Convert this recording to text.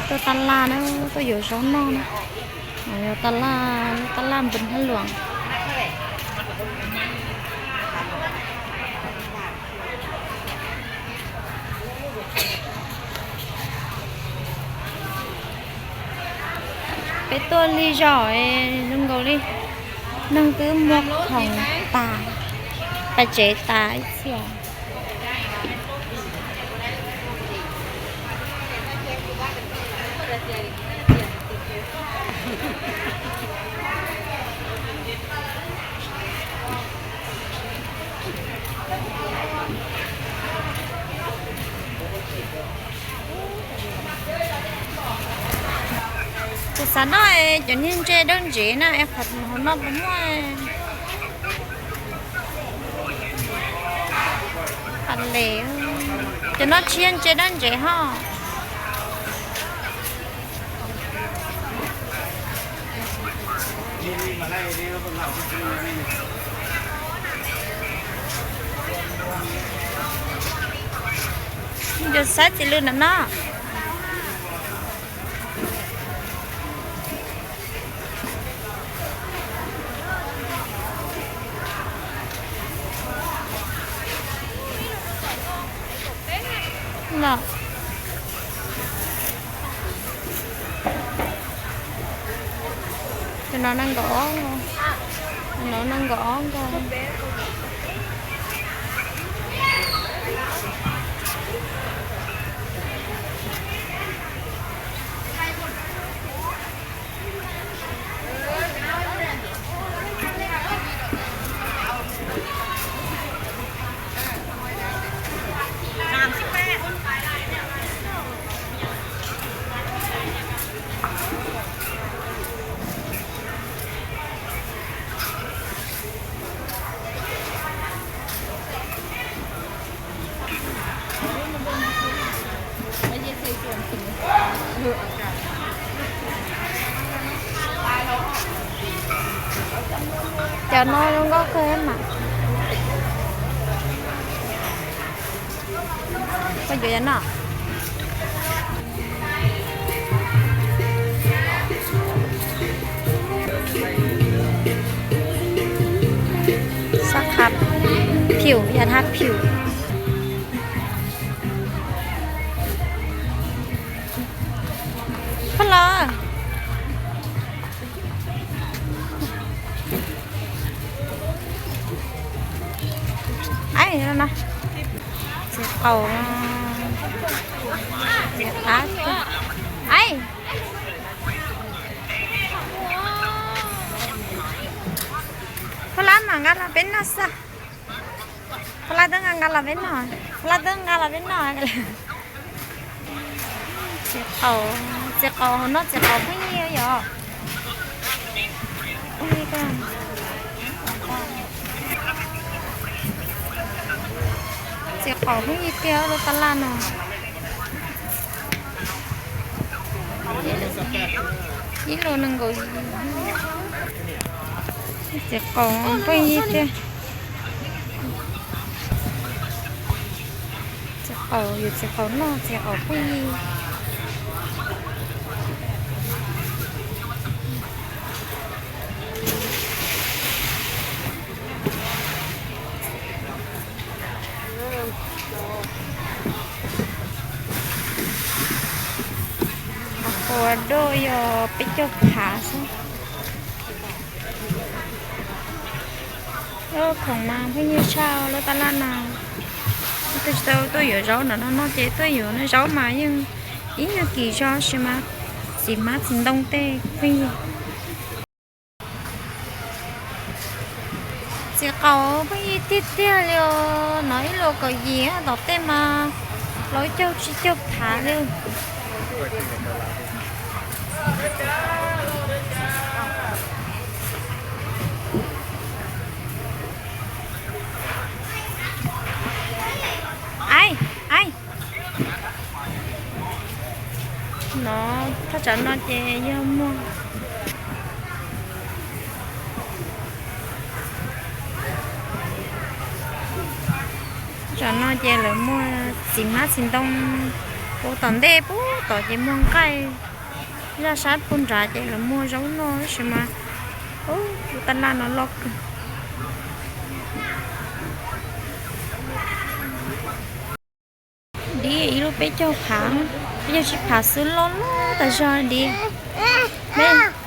Tuaj taj laj na, tuaj yuav zaub noj na. Yog taj laj, taj laj npws hab luam. Peb tuaj lig zog zoo nkaus li neeg twb muag khoom tas, pais tsev tas ib txhia. Kuv xav noj cov niag ntses dawb ntsev na, es qhov hauv no puas muaj? Qas les, cov no tsis yog ntses dawb ntsev ho. Yus saib txiv lws ntawm no. Cov no nees nkaum ob, cov no nees nkaum ob nkaus. Cov no zoo nkauj kawg mas. Koj yuav cov no. Sab qha phium, yam hab phium. Phab los. Ai, txiv qaub, txiv qaub. Ai, phab lab mas nqa los peb noj xwb. Phab lab twb nqa los peb noj, phab lab twb nqa los peb noj. Txiv qaub, txiv qaub hauv no txiv qaub pheej yig yom. Txiv qaub pheej yig tiag lub taj laj no. Ib lub nees nkaum, txiv qaub pheej yig tiag. Txiv qaub, yus txiv qaub noj txiv qaub pheej yig. Qhov quav doj yog peb caug phav xwb. Khoom mas pheej yig tshaj lub taj laj no. Twb tsis tau tuaj yuav zaub ntawm no no ces tuaj yuav no, zaub mas yeej ib nyuag kim zog sis mas txiv hmab txiv ntoo tej pheej yig. Txiv qaub pheej yig tiag tiag li os, no ib lus kaum yim tom tej mas plaub caug tsib caug phav li. Ai, ai. No, thaj tsam no ces yog muag. Tsam no ces lawv muag txiv hmab txiv ntoo, Ua tom ntej puag tom ces muag nqaij, zaj sab puag nrad ces lawv muag zaub noj tab sis mas ub, lub tab laj no loj kawg. Dib ib lub peb caug phav, peb caug tsib phav xwb, loj loj tas zog dib. Peb